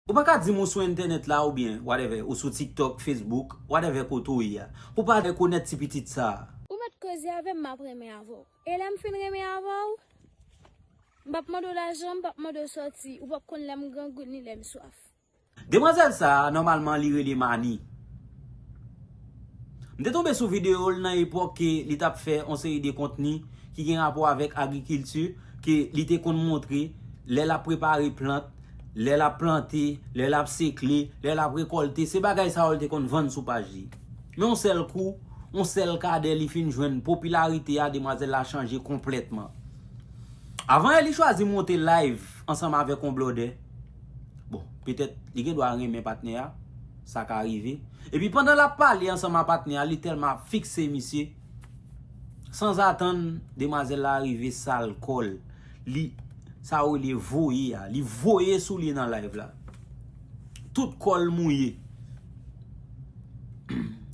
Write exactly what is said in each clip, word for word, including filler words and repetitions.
Ou pa ka di m ou sou entènèt la oubyen whatever, ou sou TikTok, Facebook, whatever kote ou ye a, pou pa rekonèt ti pitit sa a. Ou mèt koze avè m, m ap renmen avè w. E lè m fin renmen avè w, m p ap mande w lajan, m p ap mande w sòti, ou p ap konn lè m grangou ni lè m swaf. Demwazèl sa a, nòmalman, li rele Mani. M te tonbe sou videyo l nan epòk ke li t ap fè yon seri de kontni ki gen rapò avèk agrikilti, ke li te konn montre lè l ap prepare plant, lè l ap plante, lè l ap sekle, lè l ap rekòlte. Se bagay sa yo l te konn vann sou paj li. Men yon sèl kou, yon sèl kadè, li fin jwenn popilarite a, demwazèl la chanje konplètman. Avan yè, li chwazi monte live ansanm avèk yon blòdè. Bon, petèt li gen dwa renmen patnè a, sa ka rive. Epi pandan l ap pale ansanm a patnè a, li tèlman ap fikse misye. Sanzatann, demwazèl la rive sal kò l. Li, sa yo rele voye a, li voye sou li nan live la. Tout kò l mouye.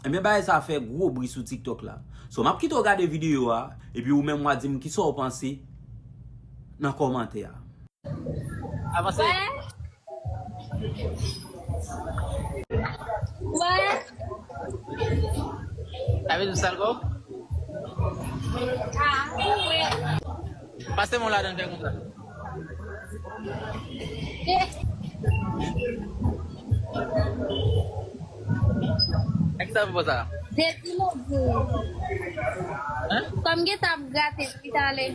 Ebyen, bagay sa fè gwo bri sou TikTok la. So, m ap kite w gade videyo a, epi ou menm w a di m kisa w panse nan kòmantè a. Avanse. Wè. Wè. Sa vle di sal kò? Ah, wè. Pase men w ladan, fè konsa. Èk sa pou sa? Depi lòt jou. Hein? Kòm gen t ap grate depi talè.